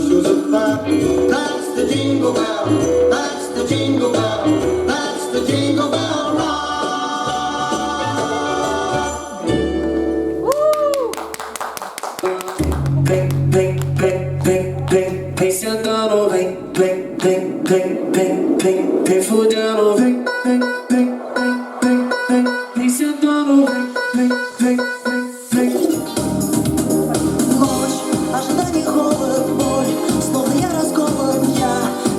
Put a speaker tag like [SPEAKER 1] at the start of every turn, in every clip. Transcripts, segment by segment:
[SPEAKER 1] Shoes of fire. That's the jingle bell. That's the jingle bell. That's the jingle bell rock.
[SPEAKER 2] Vem, vem, vem, vem, vem, vem sentando, vem, vem, vem, vem, vem, vem, vem fudendo, vem, vem, vem, vem, vem, vem, vem sentando, vem, vem, vem, vem, vem.
[SPEAKER 3] Ночь, ожидание, холод, боль, словно я расколот, я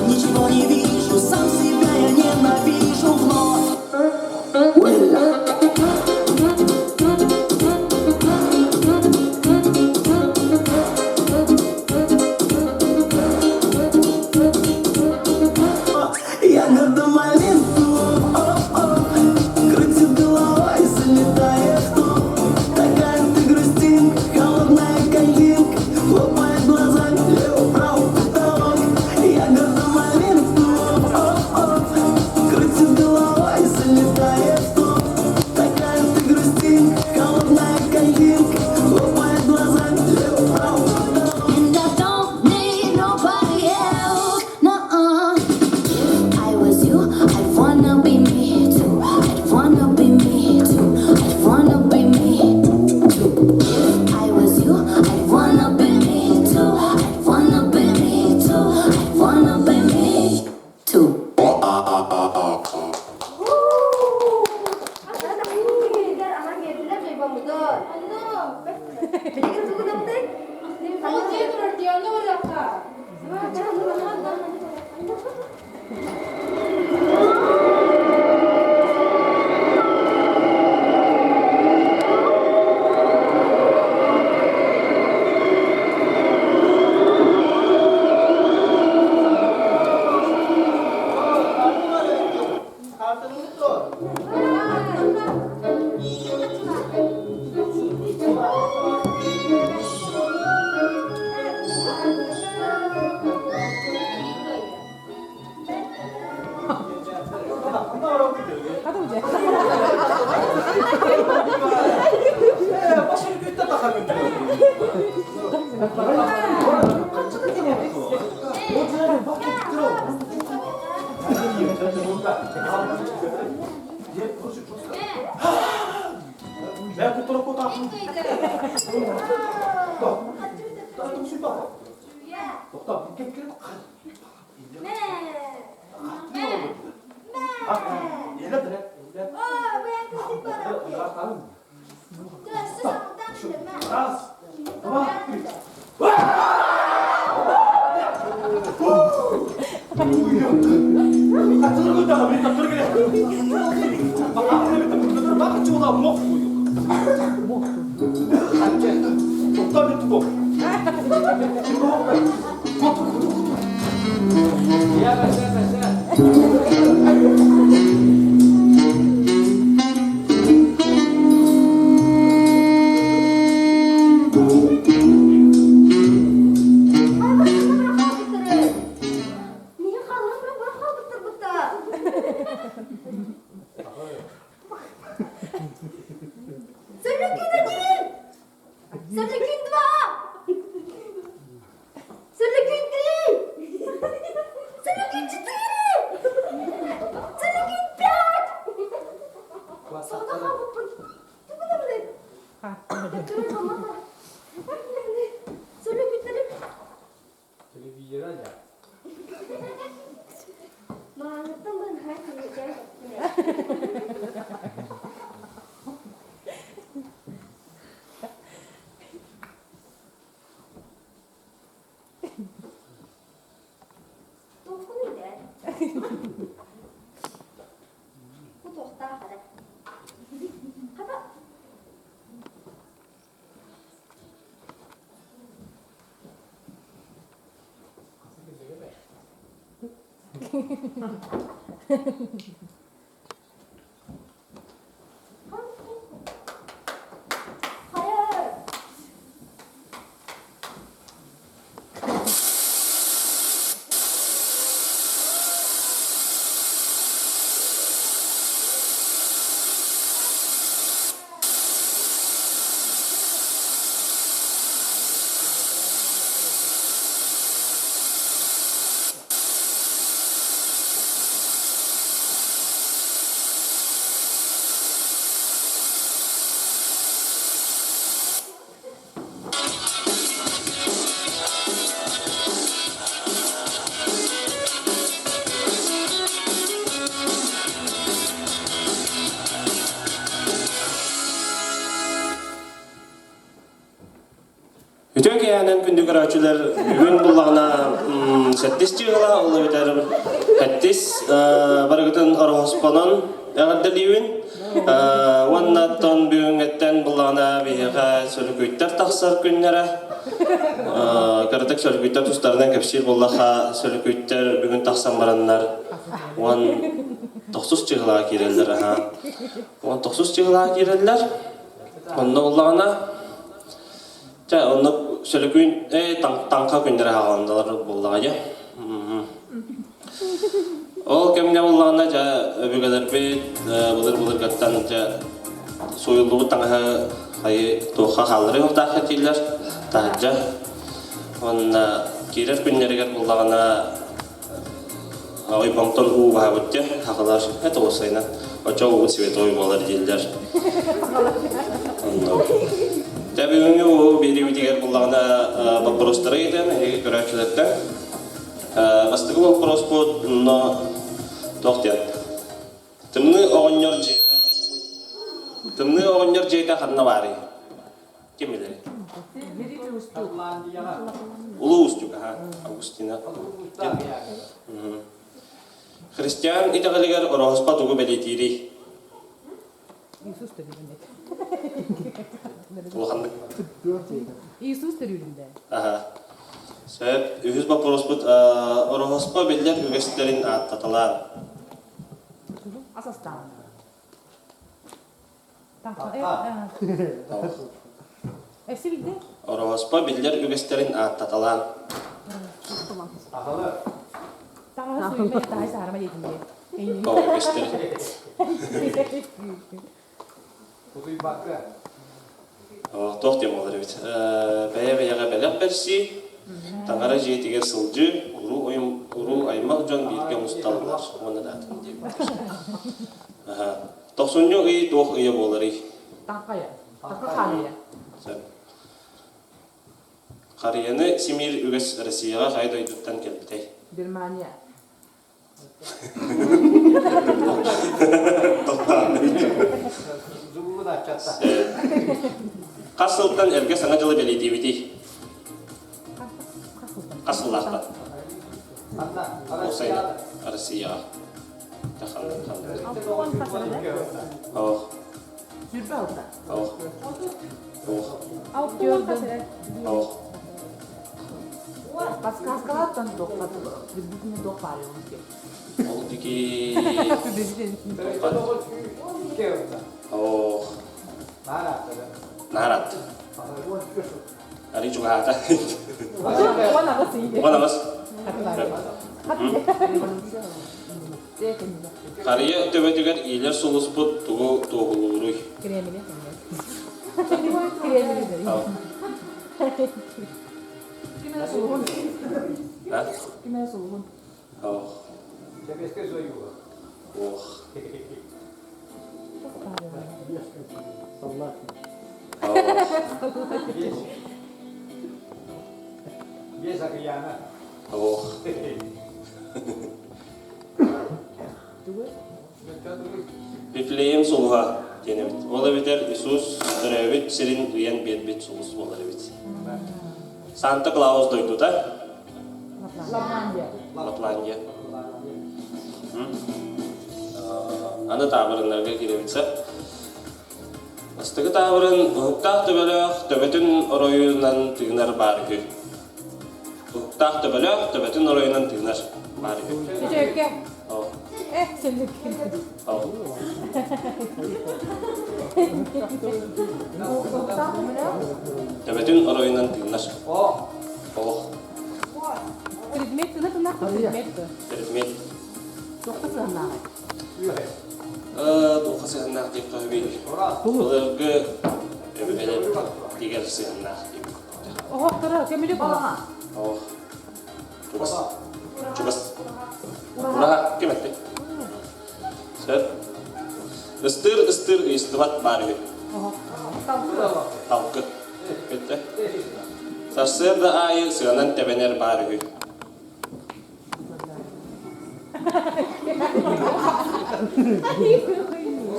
[SPEAKER 3] ничего не вижу, сам себя я ненавижу вновь. Ягода малинку, о-о, крутит головой, залетая в топ. Такая ты грустинка, холодная картинка, хлопает глазами лево-право потолок. Ягода малинку, о-о, крутит головой, залетая в топ. Такая ты грустинка, холодная картинка, хлопает глазами лево-право потолок.
[SPEAKER 4] And I don't need nobody else, nuh-uh. If I was you, I'd wanna be me too. I'd wanna be me too. I'd wanna be me too. If I was you, I'd wanna be me too. I'd wanna be me too. I'd wanna be me too.
[SPEAKER 5] киэһэнэн күндү көрөөччүлэр бүгүн буллаҕына сэттис дьыала ол эбэтэр сэттис барыгытын ороһоспонон эҕэрдэлиибин уонна оттон бүгүҥҥэттэн буллаҕына биһиэхэ сөрүкүйдэр тахсар күннэрэ кыратык сөрүкүйдэр тустарынан кэпсиир буоллахха сөрүкүйдэр бүгүн тахсан бараннар уон тохсус чыһылаҕа киирэллэр аха уон тохсус чыһылаҕа киирэллэр Онно буоллаҕына, чэ, онно сөлөкүүн ээ таҥха күннэрэ хааландалар буоллаҕа дьэ. Ол кэмҥэ буоллаҕына, дьэ, өбүгэлэрбит былыр-былыргаттан дьэ сууйуллубут таҥаһы хайы туохха хаалларыахтаах этилэр таһырдьа. Уонна киирэр күннэригэр буоллаҕына Ойбонтон уу баһабыт дьэ, хахалар это уопсайынан оччо угут святой буолар дииллэр. Онно. Дьэ бүгүҥҥү уу биэриибитигэр буллаҕына боппуруостары ыйытыам эһиги көрөөччүлэртэн. Бастакы боппуруоспут но туох диэн? Тымныы оҕонньор дьиэтэ Тымныы оҕонньор дьиэтэ ханна баарый? Ким билэрий? Улуу Устюг, аха, Августина. Христиан итэҕэлигэр ороһуспа тугу бэлиэтиирий?
[SPEAKER 6] Иисус төрүүрүндэ.
[SPEAKER 5] Улаханнык.
[SPEAKER 6] Иисус төрүүрүндэ.
[SPEAKER 5] Аха. Сөп. Үһүс боппуруоспут ороһуспа биллэр үгэстэрин ааттаталаан.
[SPEAKER 6] Ас астаан.
[SPEAKER 5] Ороһуоспа биллэр үгэстэрин ааттаталаан. Тоҕо үгэстэрин? Туох диэн буолар эбит? Бэйэ-бэйэҕэ бэлэх бэрсии, таҥара дьиэтигэр сылдьыы, уруу аймах дьон бииргэ мусталлар уонна да атын диэбиттэр. Тохсунньу ый туох ыйа буоларый?
[SPEAKER 6] Таҥхайа. Таҥха хаалыйа.
[SPEAKER 5] Сөп. Харыйаны симиир үгэс Россияҕа хайа дойдуттан кэлбитэй?
[SPEAKER 6] Германия.
[SPEAKER 5] Хас сылтан эргэ Саҥа дьылы бэлиэтиибитий? Хас сыллаахтан? Уопсайынан Россияҕа. Ох. Ох. Ох. Ох.
[SPEAKER 6] Подсказкалартан приблизительно туох баар
[SPEAKER 5] Ол дики Ох. Наарат. Ари чугаата. Уон аҕыс. Харыйа төбөтүгэр иилэр сулуспут тугу туоһулууруй? Ох. Ох. Ох. Вифлеем сулуһа диэн эбит. Ол эбэтэр Иисус төрөөбүт сирин ыйан биэрбит сулус буолар эбит. Санта Клаус дойдута.
[SPEAKER 6] Лапландия.
[SPEAKER 5] Лапландия. Аны таабырыннарга киирэбит сөп. Бастакы таабырын уһуктаах төбөлөөх төбөтүн оройунан тыынар баар үһү. Уһуктаах төбөлөөх төбөтүн оройунан тыынар баар үһү.
[SPEAKER 6] Үчүгэйкэ. Э, сэллик.
[SPEAKER 5] Төбөтүн оройунан тыынар. Ох.
[SPEAKER 6] Предмет тына тына предмет.
[SPEAKER 5] Предмет.
[SPEAKER 6] Туохха сыһаннааҕый?
[SPEAKER 5] Туохха сыһаннаах диэххэ сөбүй? Былыргы өбүгэлэр тигэр сыһаннаах диэбит.
[SPEAKER 6] Оһохторо көмүлүк балаҕан.
[SPEAKER 5] Оһох. Чугас. Чугас. Ураһа ким эттэ? Сөп. Ыстыыр ыстыыр ыйыстыбат баар үһү. Талкы. Бүттэ. Сарсыарда аайы сыанан тэбэнэр баар үһү.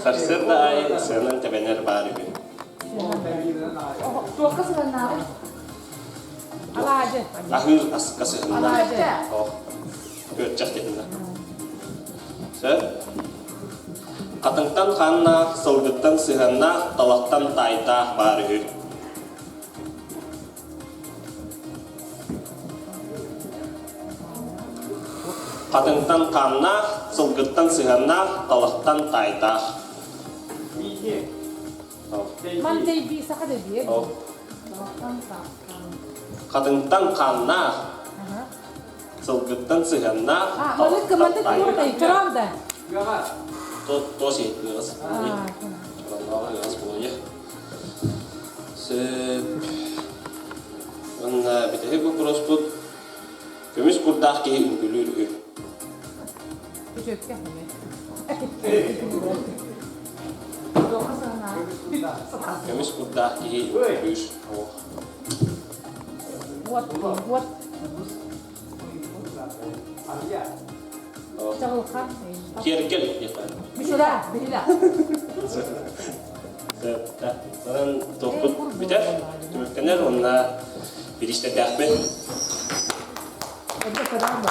[SPEAKER 5] Сарсыарда аайы сыанан тэбэнэр баар үһү.
[SPEAKER 6] Туохха сыһыаннааҕый? Алаадьы.
[SPEAKER 5] Аһыыр аска сыһынна.
[SPEAKER 6] Алаадьы.
[SPEAKER 5] Ох. Күөрчэх диһиннэ. Сөп. Хатыҥтан хааннаах, сылгыттан сыһыаннаах, талахтан таайдаах баар үһү. Хатыҥтан хааннаах, сылгыттан сыһыаннаах, талахтан таайдаах.
[SPEAKER 6] Ман дэйби, саха дэйби.
[SPEAKER 5] Хатыҥтан хааннаах, сылгыттан сыһыаннаах,
[SPEAKER 6] Маннык
[SPEAKER 5] талахтан
[SPEAKER 6] маннык
[SPEAKER 5] таайдаах.
[SPEAKER 6] чороон да.
[SPEAKER 5] То сиһит ыас. Чороонноох ыас буолуо. Сөп. Уонна бүтэһик боппуруоспут көмүс курдаах киһи үҥкүүлүүр үһү.
[SPEAKER 6] Күчөккө.
[SPEAKER 5] Көмүс курдаах киһи үҥкүүлүүр.
[SPEAKER 6] Вот, вот. Чаҕылхан.
[SPEAKER 5] Киэргэл диэххэ.
[SPEAKER 6] Бишила, бишила.
[SPEAKER 5] Сөп. Онон туохпут бүтэр, түмүктэнэр уонна бириистэрдээхпин.
[SPEAKER 6] Это садам.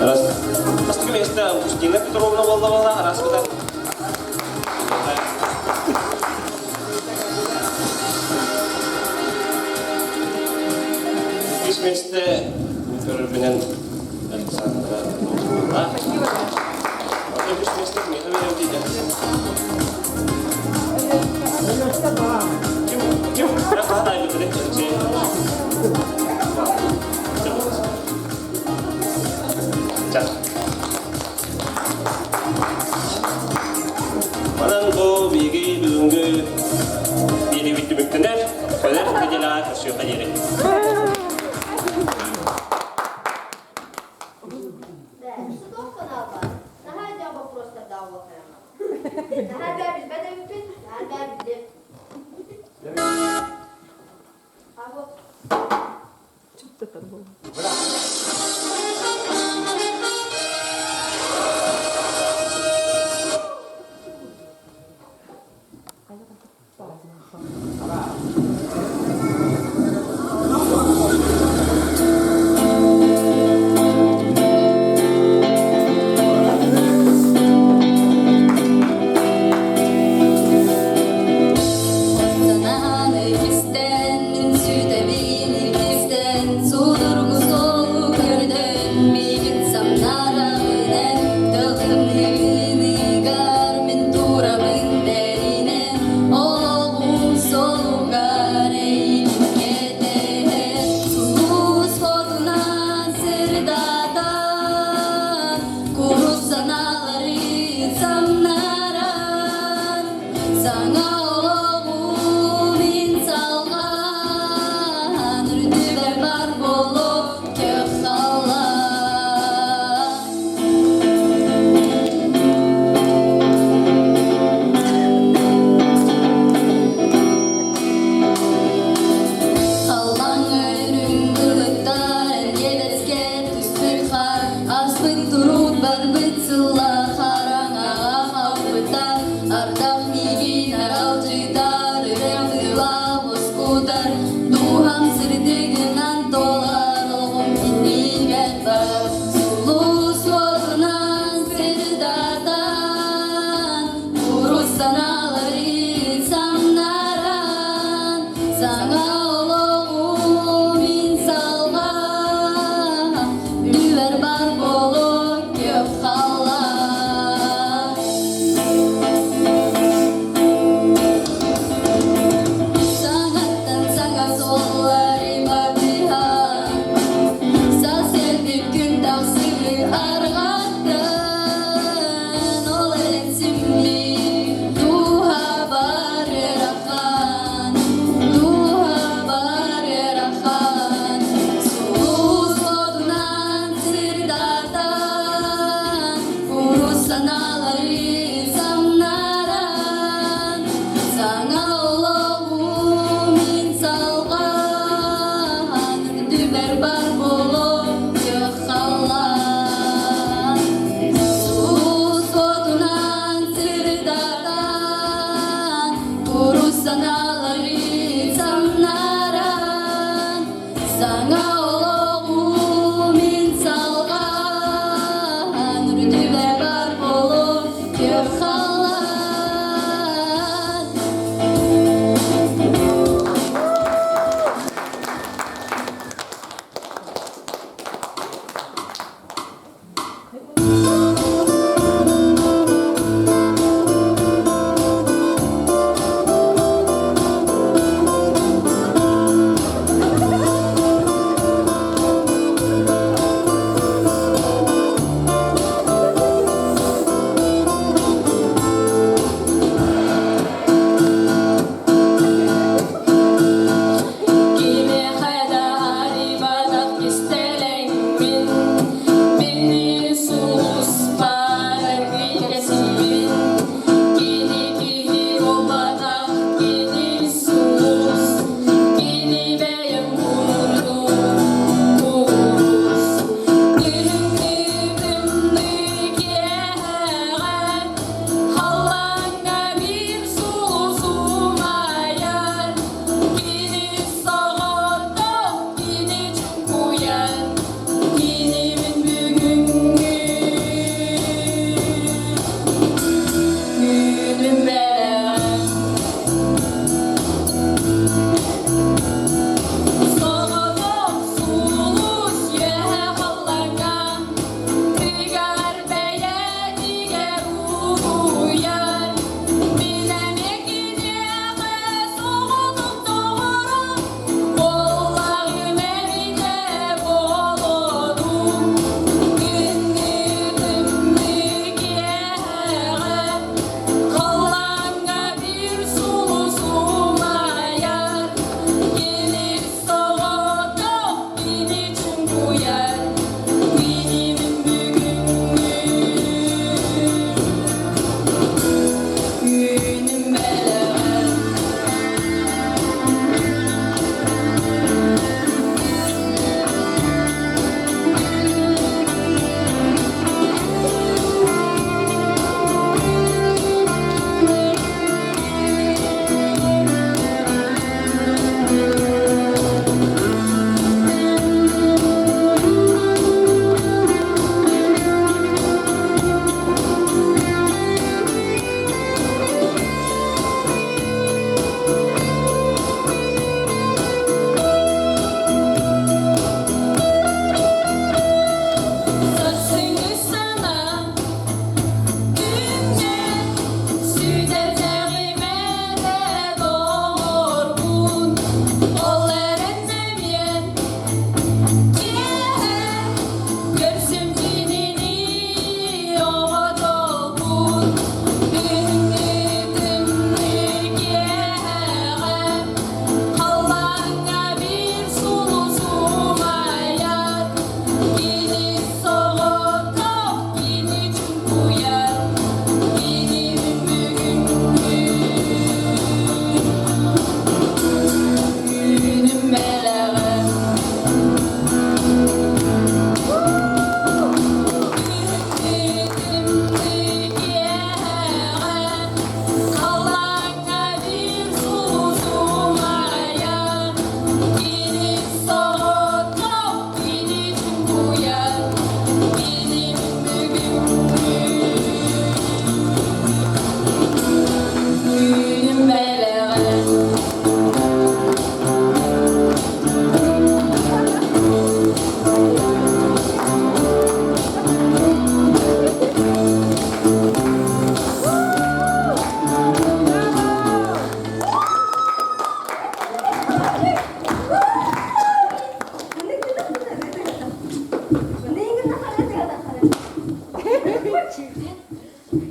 [SPEAKER 5] Раз. Бастакы миэстэ Августина Петровна буолла раз быта. Үс миэстэ көрөрбүнэн Александра буолла. Үс миэстэ миэхэ берем дейді. Ким, ким? Я хаһан айбытын Алексей. Ча. Манан бу биһиги бүгүҥҥү биэриибит түмүктэнэр. Кэлэр нэдиэлэҕэ көрсүөххэ диэри.
[SPEAKER 7] Что канал бар? Наһаа дьэ вопростардаах буолтарама. Наһаа бää билбэт эбиппин, наһаа бää билдим. А вот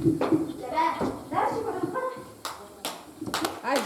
[SPEAKER 7] Дьэ, дальше көрүөххэ.
[SPEAKER 6] Ай,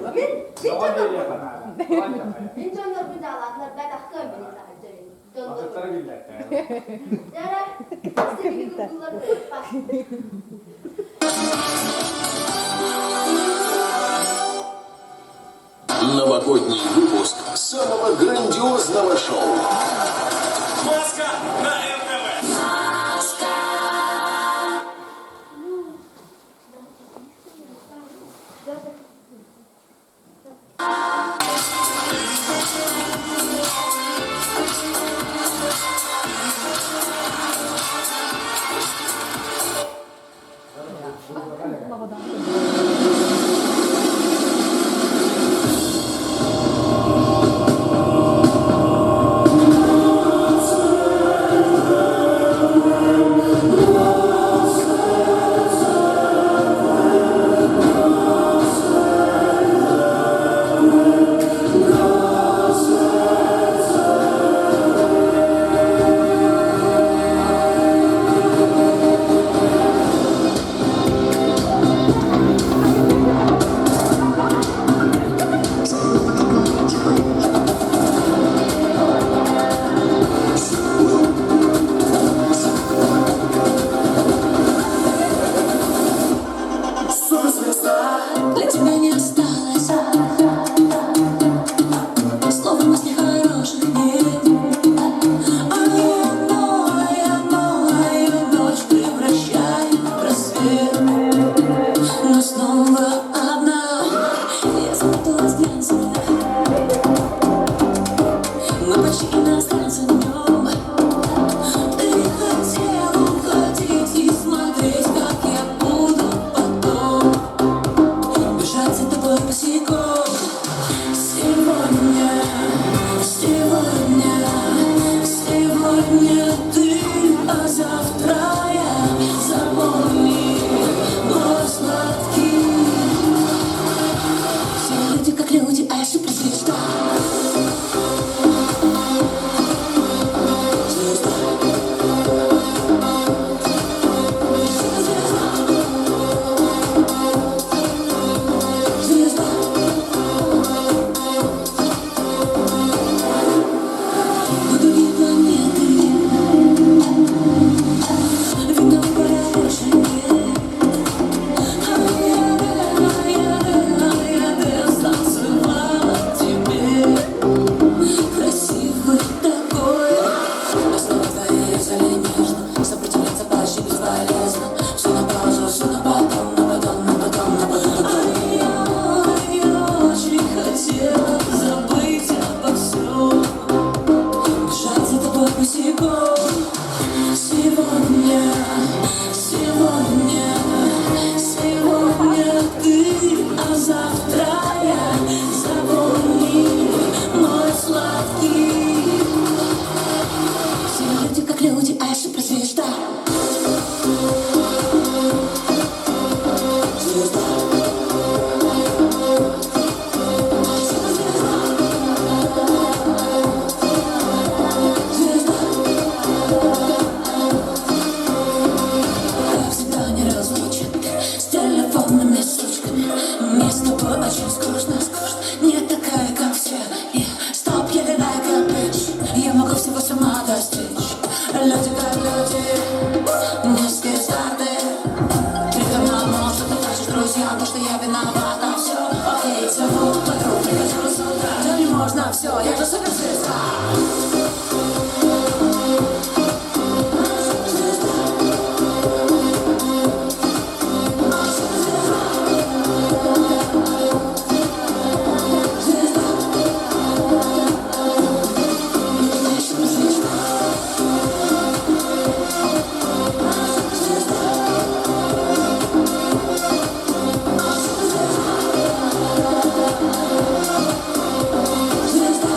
[SPEAKER 7] Мин мин дьоннорбун мин дьоннорбун дьаалаатылар бэт ахтыам мин таһырдьа мин дьоннорбун. Дьэ эрэ, курдулар
[SPEAKER 1] Новогодний выпуск самого грандиозного шоу.
[SPEAKER 2] Маска на МТВ.
[SPEAKER 4] Для тебя не осталось Слов и мыслей хороших нет. А я новая, новая ночь превращает в рассвет. Но снова одна я запуталась в глянце. Мы почти иностранцы днем. Ты хотел уходить и смотреть, как я буду потом. Бежать за тобой босиком. Сегодня, сегодня, сегодня ты, а завтра я. Запомни, мой сладкий. Все люди как люди, а я суперзвезда. Звезда. Суперзвезда. Звезда. На другие планеты видно выбора больше нет. А я, а я, а я станцевала тебе. Красивый такой. Основа твоя взяли нежно. Сопротивляться почти бесполезно. Все на паузу, все на потом, на потом, на потом, на потом. А я очень хотела забыть обо всем. Бежать за тобой босиком. Сегодня, сегодня, сегодня ты, а завтра я. Запомни, мой сладкий. Все люди как люди, а я суперзвезда. Звезда. Суперзвезда. Звезда. Как всегда не разлучен с телефонными сучками. Мне с тобой очень скучно, скучно. Не такая, как все. И стоп, я like a bitch. Я могу всего сама достичь. Люди как люди, низкие старты. Ты мама, что ты плачешь друзьям, то, что я виновата. Все, окей, зову подруг, прихожу с утра. Да не можно все, я же суперзвезда. Звезда. Звезда. Суперзвезда. Звезда. Звезда.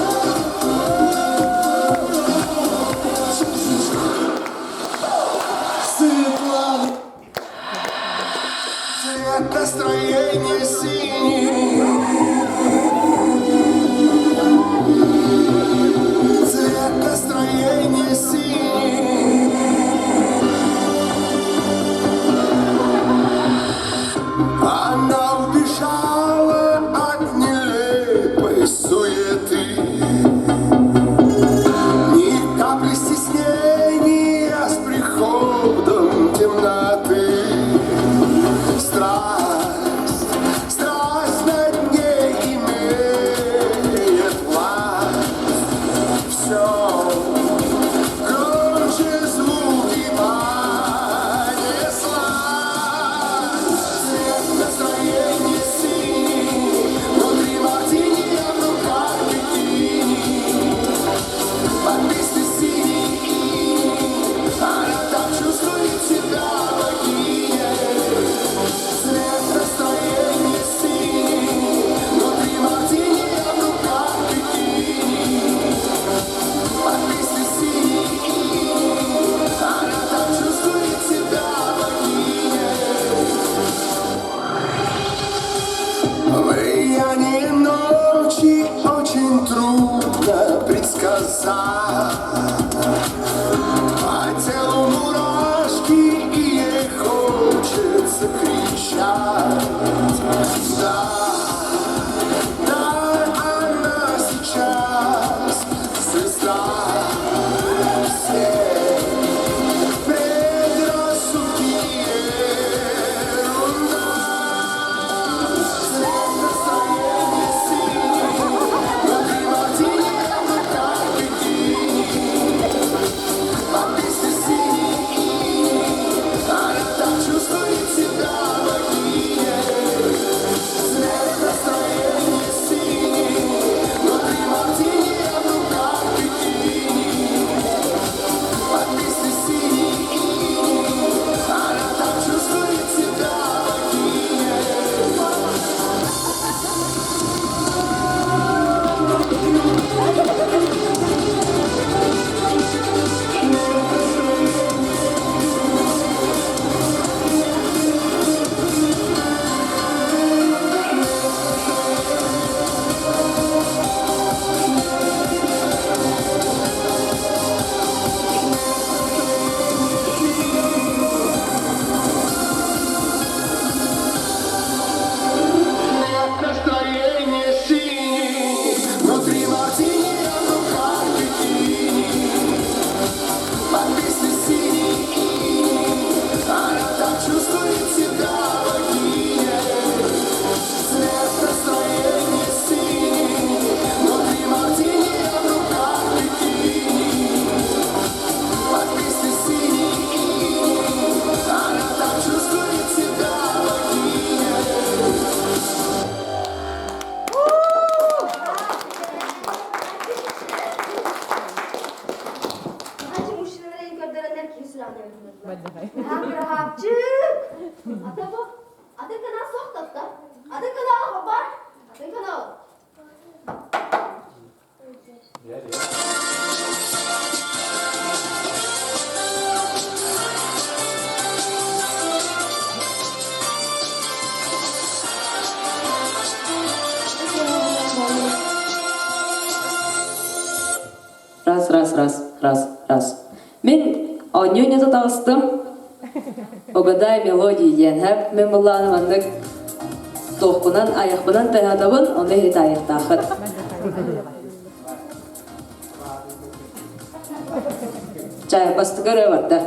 [SPEAKER 1] глаза. По телу мурашки, и ей хочется кричать. Да, да, она сейчас звезда. Все предрассудки ерунда. Цвет настроения синий, внутри мартини, как бикини. По песне синий иней, она так чувствует себя богиней. Цвет настроения синий, внутри мартини, а в руках бикини. По песне синий иней, она так чувствует себя богиней. Настроение синий, внутри мартини, а в руках бикини. По песне синий иней, она так чувствует себя богиней. Цвет настроения синий, внутри мартини, а в руках бикини. По песне синий иней, она так чувствует себя богиней.
[SPEAKER 7] Хачы мужчиналар көрдөрөннөр киһи сүрэҕинэн Кыраһаапчык! Ата бу, атын канал суох да? Атын канал бар? Атын канал.
[SPEAKER 8] Раз, раз, раз, раз, раз. Мин оонньуу таҕыстым. Угадай мелодии диэн һэп. Мин буллааны маннык туохпунан, айахпынан тайаатабын, ону иһит айахтааххыт. Чай бастыгар барда.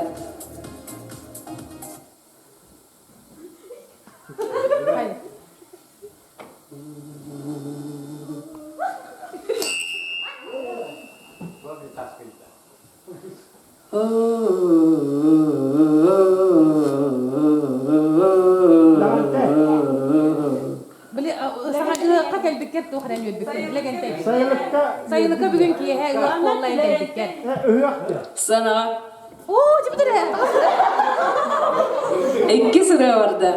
[SPEAKER 6] Били саҥа ыһыахха кэлбиккэр туох эрэн үөрбүккүн лэгэнтэй. Сайылыкка бүгүн киэһэ ыһыах буолла эн кэлбиккэр.
[SPEAKER 8] Санаҕа.
[SPEAKER 6] Оо, дьибитирэ.
[SPEAKER 8] Икки сырыа барда.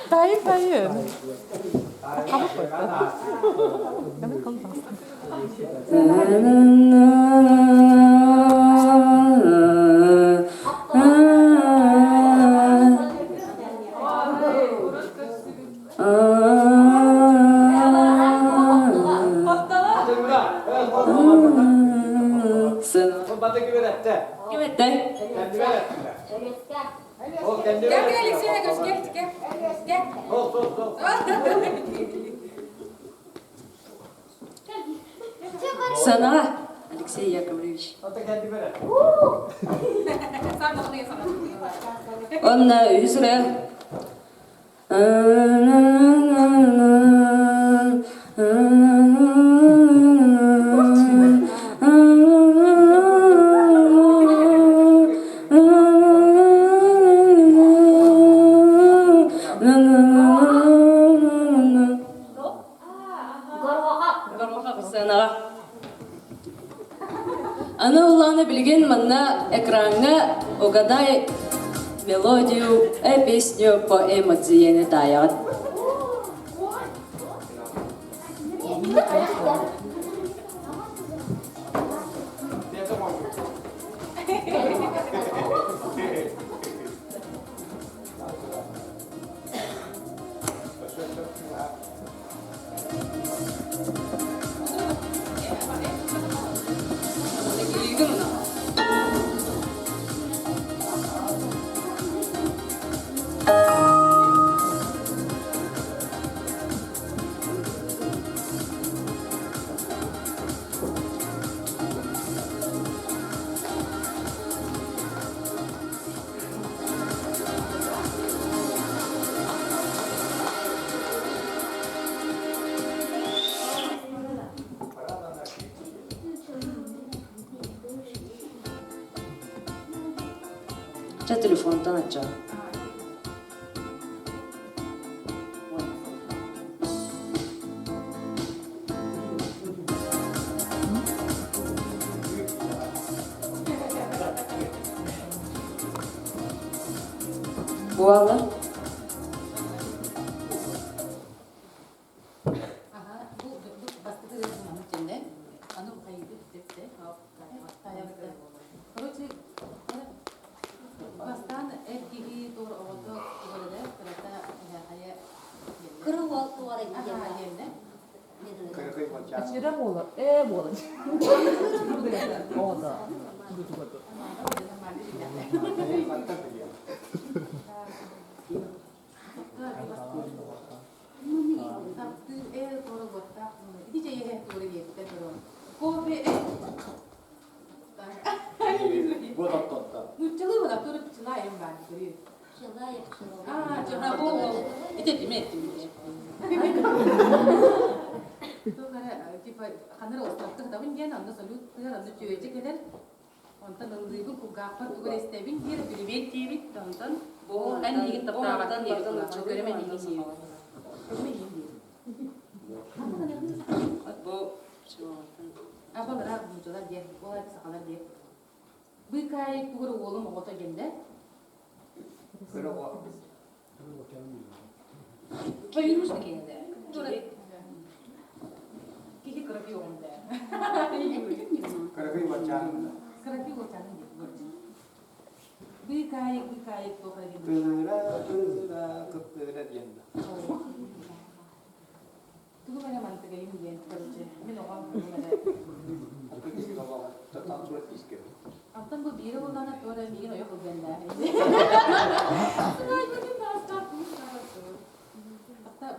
[SPEAKER 6] Тайын тайын.
[SPEAKER 8] Ким эттэй?
[SPEAKER 6] Gel gel Alexey'e koş gel gel. Gel.
[SPEAKER 8] Сана. Алексей Яковлевич. Онна үһүс ырыа. Сыанаҕа. Аны улааны билигин манна экраҥҥа угадай мелодию, э песню по эмоцияны таайаҕыт. Чэ телефонтан ачча. Буолла.
[SPEAKER 6] Бастаан эр киһи туор оҕото тугар кырата эһээхайа
[SPEAKER 7] Кыра уол туора диэн.
[SPEAKER 9] Ачыра буола, ээ буола. Оҕото.
[SPEAKER 6] Нуччалыы була туру пчела баар көрүү. А, чела Ити этиме эттим Типа ханыр островтых дабын диэн онно салют тыгар онно чүөчэ кэлэр Онтон ыллыыбын кулгаахпар тугу эрэ истэбин диир, билибиэт диэбит, онтон эн миигин таптаабатын диэбит улахан көрөмө миигин диэбит. Көрөмө миигин диэбит.
[SPEAKER 8] Бу
[SPEAKER 6] Абалара мучалар диэн, ол айты сахалар диэн. Быыкаайык тугур уолум оҕото диэн да. Ойуруус киһи Киһи кыракый оҕом да.
[SPEAKER 1] Кыракый уолчааным да.
[SPEAKER 6] Кыракый уолчааным диэн. Быыкаайык, быыкаайык туох эрэ диэн.
[SPEAKER 1] Кыыра, кыыра, кыптыыра диэн да.
[SPEAKER 6] Тугу эрэ мантыгайым диэн, короче, мин оҕом тугу эрэ. Антон бу биири буллаҕына туох эрэ миигин ойох ылыан даа.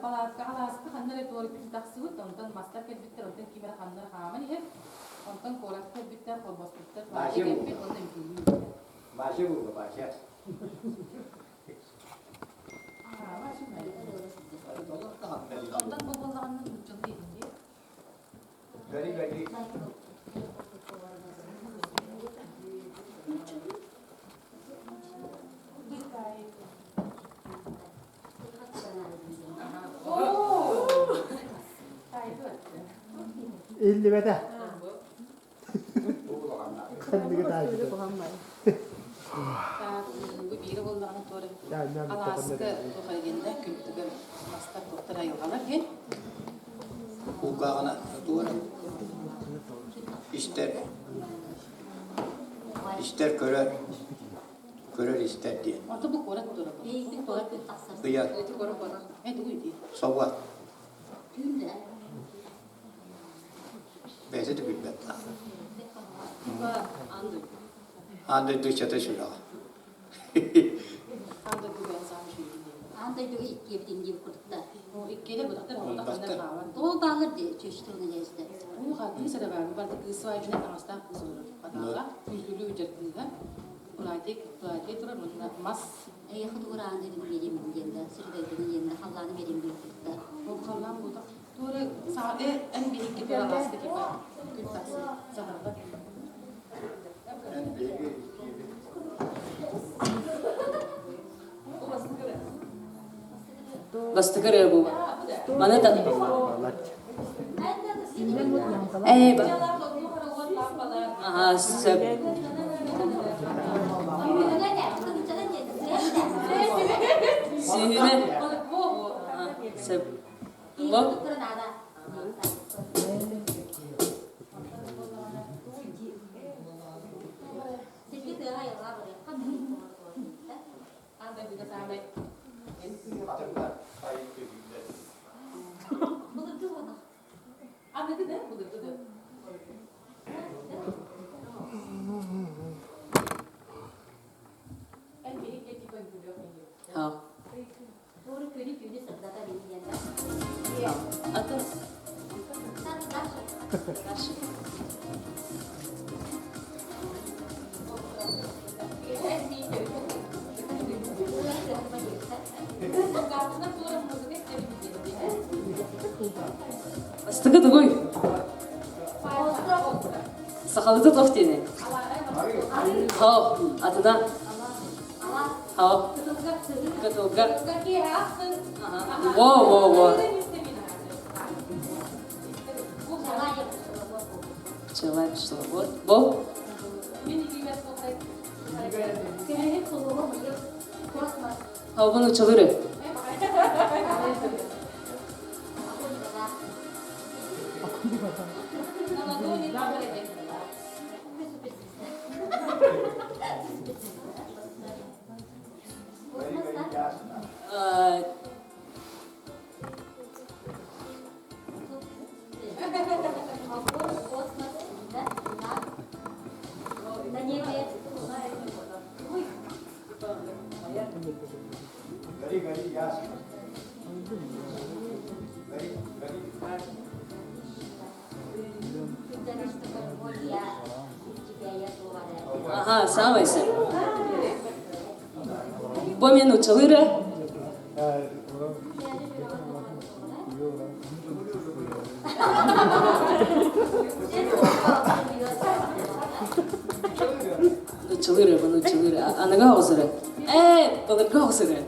[SPEAKER 6] Палатка алааска ханна эрэ туора күн тахсыбыт, онтон мастар кэлбиттэр, онтон ким эрэ ханна эрэ хааман иһэр, онтон куоракка кэлбиттэр, холбоспуттар, Вася кэлбит, уонна үҥкүүлүү
[SPEAKER 1] Вася булла, Вася.
[SPEAKER 6] Онтон бу буоллаҕына нууччалыы иһин
[SPEAKER 1] Гори, гори.
[SPEAKER 10] Иллибэтэ. Ханныгы таайбыта.
[SPEAKER 6] Бу биири буоллаҕына туора алааска тухаргенда күнтүгэр мастар туохтар айылҕалар диэн
[SPEAKER 1] Кулгааҕына туора истэр истэр көрөр көрөр истэр диэн.
[SPEAKER 6] Ото бу куорат тура.
[SPEAKER 1] Ыйар. Собуот. Бэйэтэ да билбэт Аан дойду ыччата сүрэҕэ.
[SPEAKER 7] Аан дойдуга иккиэбитин диир курдуктар.
[SPEAKER 6] Иккиэлэ бутахтар
[SPEAKER 1] Бутахтар.
[SPEAKER 7] Тоҕо баалар дии чүөчтү нэдиэстэ.
[SPEAKER 6] Ууха кыыс эрэ баар барда кыыс свадьбына таҥастаах кыыс олорор. Хатаала күлгүлүү үдэр кыыһа. Платье платье турар уонна мас.
[SPEAKER 7] Эйиэхэ тугур аан дойдуну биэриэм диэн да сир дойдуну диэн да халлааны биэриэм диир курдуктар.
[SPEAKER 6] Ол халлаан буутах. Туора саа э эн биһикки туора алааска типа күн тахсыы саһарба.
[SPEAKER 1] Эн биһиги иккиэбит.
[SPEAKER 8] Бастакы ырыа бу. Маны та Эй, Аха, сөп. Сүүнэ. Сөп. Бу. Атын Бастакы тугуй? Сахалыты туох диэни? Хоп, атына. Ау. Кытылга. Во, во, во. Пчела пчеловод. Бо. Албын учалыры.
[SPEAKER 10] Гори, гори, ясно. Гори, гори.
[SPEAKER 8] Аха, саамай сөп. Бу мен учалыра. Нучалыра, бу нучалыра. Аныга оҕусыра. Ээ, былыргы оҕусыра.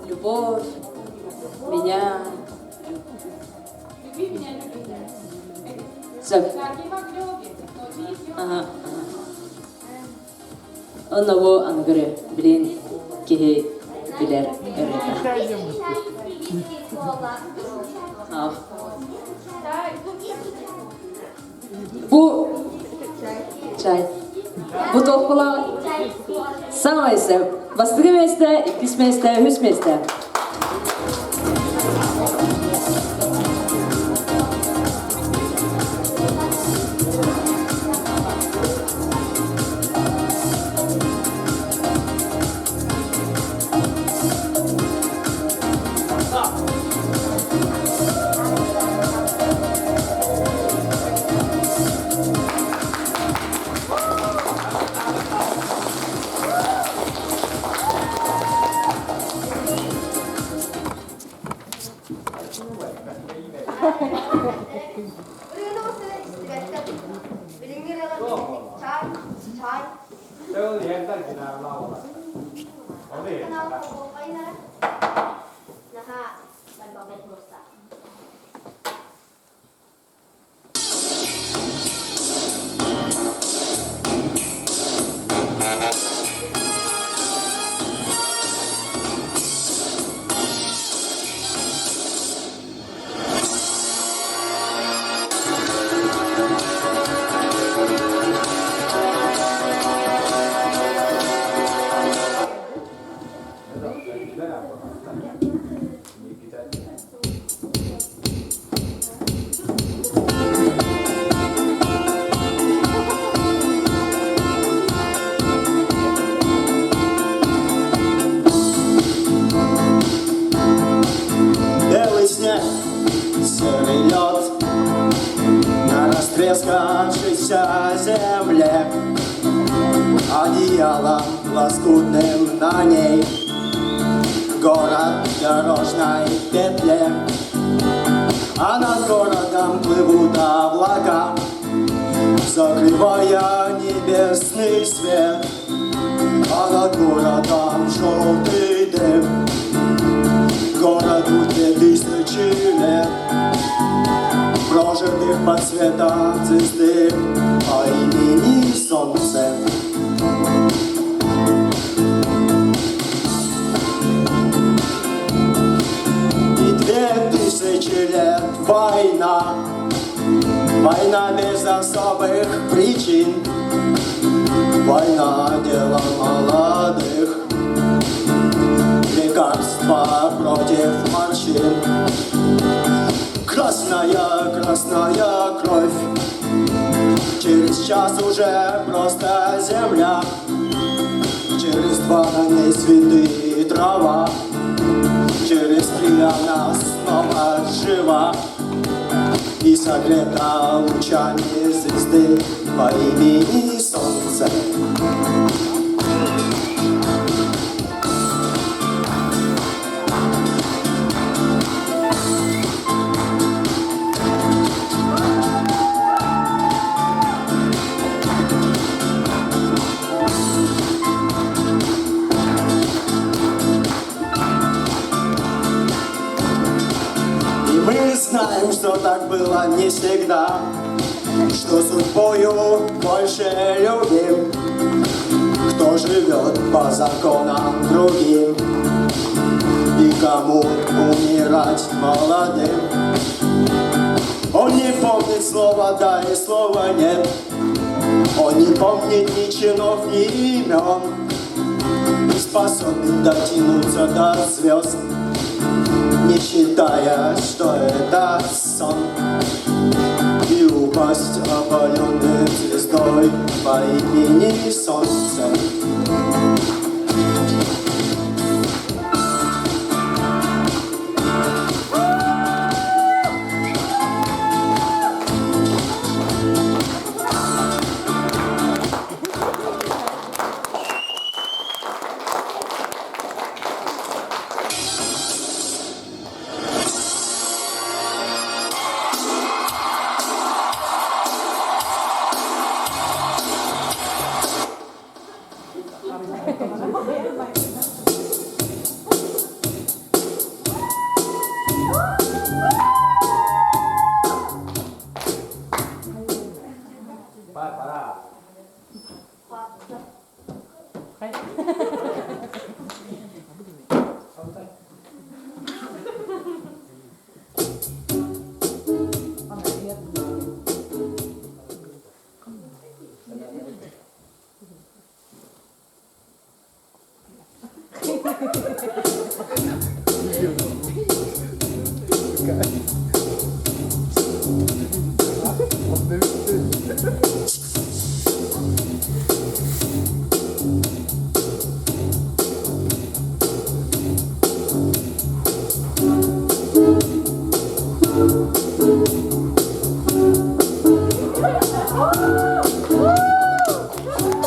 [SPEAKER 8] Любовь меня.
[SPEAKER 6] Люби меня, люби.
[SPEAKER 8] Сөп. Ага, ага. Онно аныгыры билин киһи билэр ырыата. Бу чай. Бу толкула самай сөп. Бастакы миэстэ, иккис миэстэ, үһүс миэстэ.
[SPEAKER 1] Белый снег, серый лед На растрескавшейся земле Одеялом лоскутным на ней Город в дорожной петле А над городом плывут облака Закрывая небесный свет А над городом желтый дым Городу 2000 лет Прожитых под светом звезды По имени Солнце. И 2000 лет война, Война без особых причин, Война дело молодых, Лекарства против морщин. Красная, красная кровь, Через час уже просто земля, Через два на ней цветы и трава, Через три она снова жива И согрета лучами звезды по имени Солнце. Знаем, что так было не всегда, Что судьбою больше любим, Кто живет по законам другим И кому умирать молодым. Он не помнит слова «да» и слова «нет», Он не помнит ни чинов, ни имен, Не способен дотянуться до звезд, Не считая, что это сон, И упасть опаленным звездой по имени Солнце.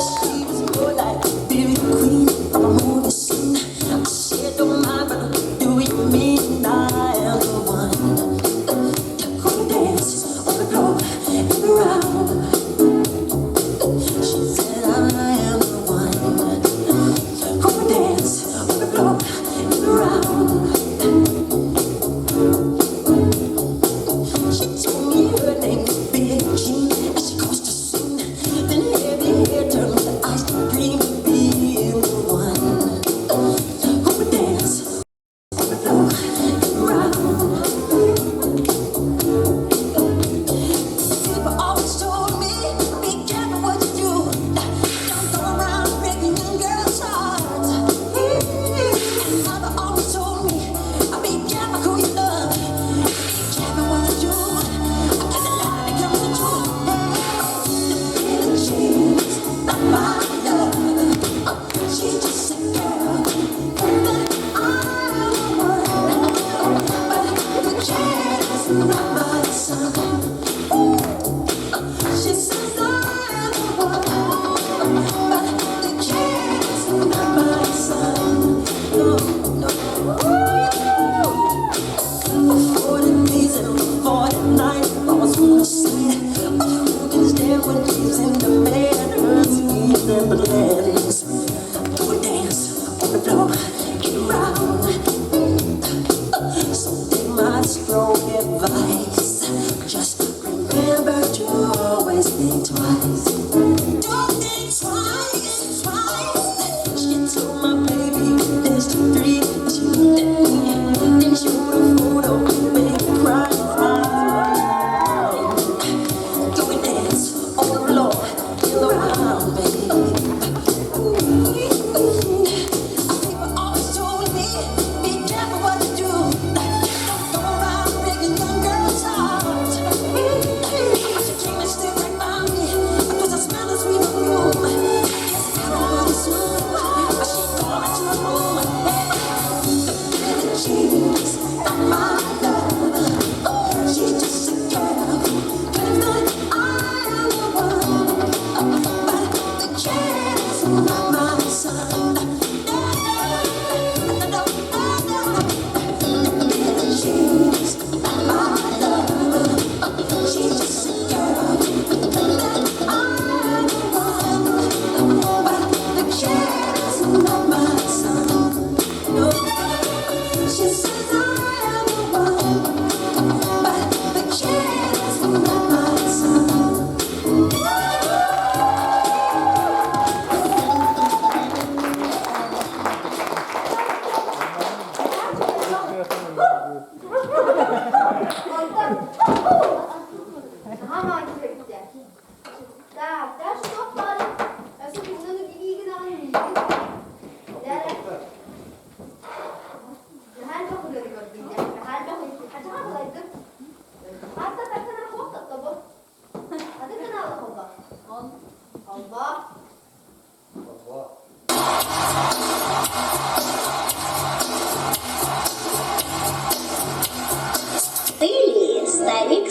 [SPEAKER 3] She was more like a beauty queen from a movie scene. I said.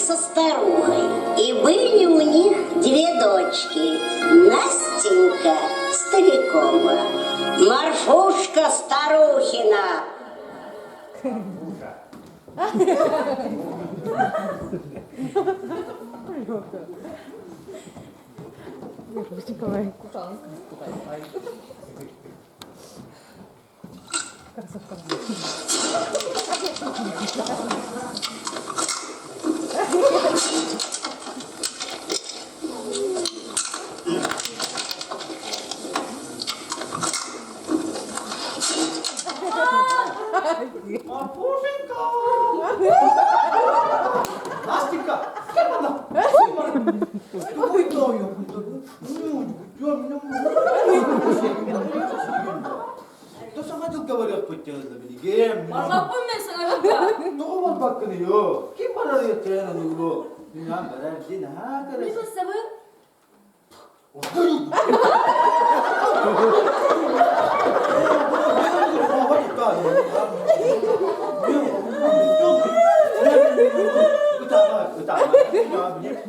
[SPEAKER 9] со старухой, и были у них две дочки, Настенька Старикова, Марфушка Старухина.
[SPEAKER 10] Марфушенька! Настенька, То саҥа дьылга барыахпыт дьылла билигин.
[SPEAKER 8] Барбаппын мен саҥа дьылга.
[SPEAKER 10] Тоҕо барбаккын йоо? Ким барар ыйыттайан аныгылоо? Мин барар дин аһаа
[SPEAKER 8] Не сабын?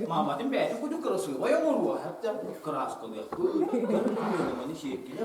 [SPEAKER 10] Мааматын бэйэтин курдук кырасыабай оҥоруо, хатта кырааскалыахпыт, көрүҥ сиэркилэ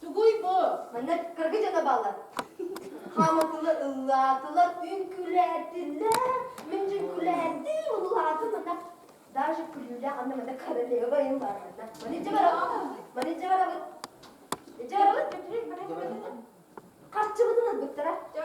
[SPEAKER 7] Тугуй бу? Манна кыргы дьоно бааллар. Хааматылар, ыллаатылар, үҥкүүлээтилэр. Мин үҥкүүлээтим, ыллаатым манна. Даже күлүүлээх анна манна королева им бар манна. Маны дьэ барабыт. Маны дьэ барабыт. Дьэ барабыт. Харчыбытын ылбыттара. Дьэ